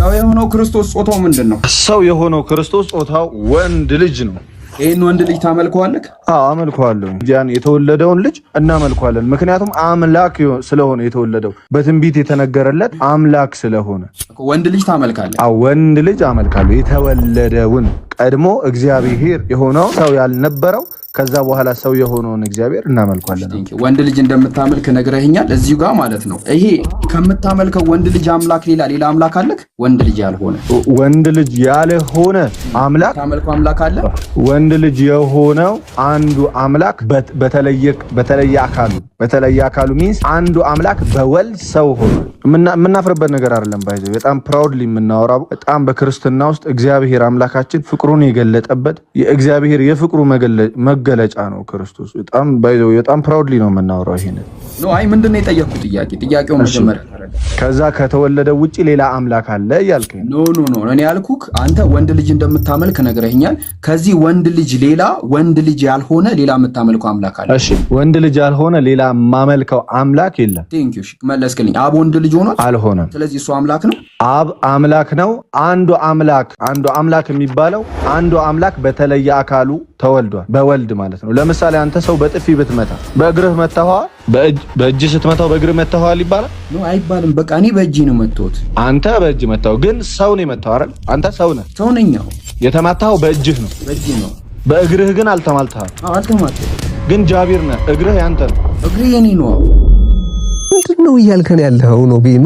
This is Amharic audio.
ሰው የሆነው ክርስቶስ ጾታው ምንድን ነው? ሰው የሆነው ክርስቶስ ጾታው ወንድ ልጅ ነው። ይህን ወንድ ልጅ ታመልከዋለህ? አዎ፣ አመልከዋለሁ። ያን የተወለደውን ልጅ እናመልከዋለን። ምክንያቱም አምላክ ስለሆነ፣ የተወለደው በትንቢት የተነገረለት አምላክ ስለሆነ። ወንድ ልጅ ታመልካለህ? አዎ፣ ወንድ ልጅ አመልካለሁ። የተወለደውን፣ ቀድሞ እግዚአብሔር የሆነው፣ ሰው ያልነበረው፣ ከዛ በኋላ ሰው የሆነውን እግዚአብሔር እናመልኳለን። ወንድ ልጅ እንደምታመልክ ነግረኸኛል። እዚሁ ጋር ማለት ነው። ይሄ ከምታመልከው ወንድ ልጅ አምላክ ሌላ ሌላ አምላክ አለክ? ወንድ ልጅ ያልሆነ? ወንድ ልጅ ያልሆነ አምላክ? ታመልከው አምላክ አለ? ወንድ ልጅ የሆነው አንዱ አምላክ በተለየ አካሉ means አንዱ አምላክ በወልድ ሰው ሆኗል። የምናፍርበት ነገር አይደለም። By the way፣ በጣም proudly የምናወራው፣ በጣም በክርስትና ውስጥ እግዚአብሔር አምላካችን ፍቅሩን የገለጠበት፣ የእግዚአብሔር የፍቅሩ መገለጫ ነው ክርስቶስ። በጣም by the way በጣም proudly ነው የምናወራው ይሄንን። No፣ አይ፣ ምንድን ነው የጠየቅኩት ጥያቄ? ጥያቄውን መጀመሪያ ተረዳ። ከዛ ከተወለደ ውጪ ሌላ አምላክ አለ እያልከኝ ነው? No፣ እኔ ያልኩህ አንተ ወንድ ልጅ እንደምታመልክ ነግረኸኛል። ከዚህ ወንድ ልጅ ሌላ ወንድ ልጅ ያልሆነ ሌላ የምታመልከው አምላክ አለ? እሺ፣ ወንድ ልጅ ያልሆነ ሌላ የማመልከው አምላክ የለም። Thank you፣ መለስክልኝ። አብ ወንድ ልጅ ሆኗል? አልሆነም። ስለዚህ እሱ አምላክ ነው። አብ አምላክ ነው። አንዱ አምላክ፣ አንዱ አምላክ የሚባለው አንዱ አምላክ በተለየ አካሉ ተወልዷል፣ በወልድ ማለት ነው። ለምሳሌ አንተ ሰው በጥፊ ብትመታ በእግርህ መታኸዋል? በእጅ ስትመታው በእግርህ መታኸዋል ይባላል? No፣ አይባልም። በቃ እኔ በእጅ ነው መታሁት። አንተ በእጅ መታው፣ ግን ሰው ነው የመታው አይደል? አንተ ሰው ነህ። ሰው ነኝ። አዎ። የተማታኸው በእጅህ ነው። በእጅ ነው። በእግርህ ግን አልተማታህም። አዎ፣ አልተማታሁም። ግን ጃቢር ነህ፣ እግርህ ያንተ ነው። እግሬ የኔ ነው። ምንድን ነው እያልከን ያለኸው ነው ቢማ?